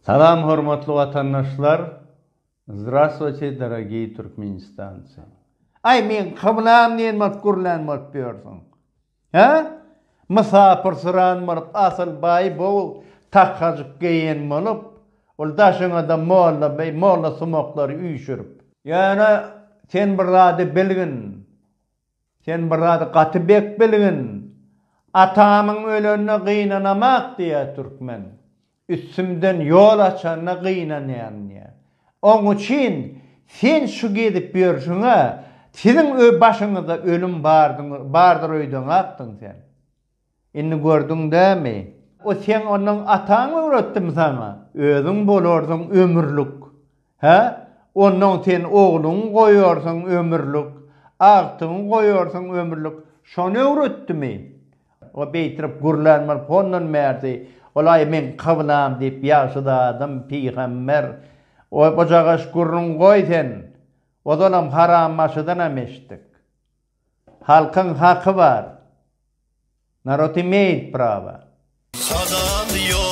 Salam hormatly watandaşlar Zdrastwuyte dorogiý Türkmenistancy. Aý meň kyblam diýen bolup gürlän bolup ýörsüň. Hä? Mysapyrsyran bolup asyl baý bol takajyk geýen bolup, ol daşyňada molla beý molla sumaklary üýşürip. Ýöne sen bir zady bilgin, Sen bir zady gaty bek bilgin, Atamyň ölenine gynanamak diýýär türkmen. Üstümden ýol açanyna gynanýan diýýär. Oň üçin sen şu gezip ýörşüňe siziň başyňyzda ölüm bardyr öýdeňakdyň sen. Indi gördüň dämi? O seň onnoň ataň öwretdimi saňa? Özüň bolarsyň ömürlik. Hä? Onnoň sen ogluňy goýarsyň ömürlik, agtygyňy goýarsyň ömürlik. Şony öwretdimi? O beýtirip gürlän bolup hondan bärsi, ol-aý meň kyblam diýip ýagşyzadam, pygamber. O bujagaş gürrüň goý sen. Ozalam harambaşydanam eşitdik. Halkyň haky bar. Narod imeýit prawa. Halal ýol.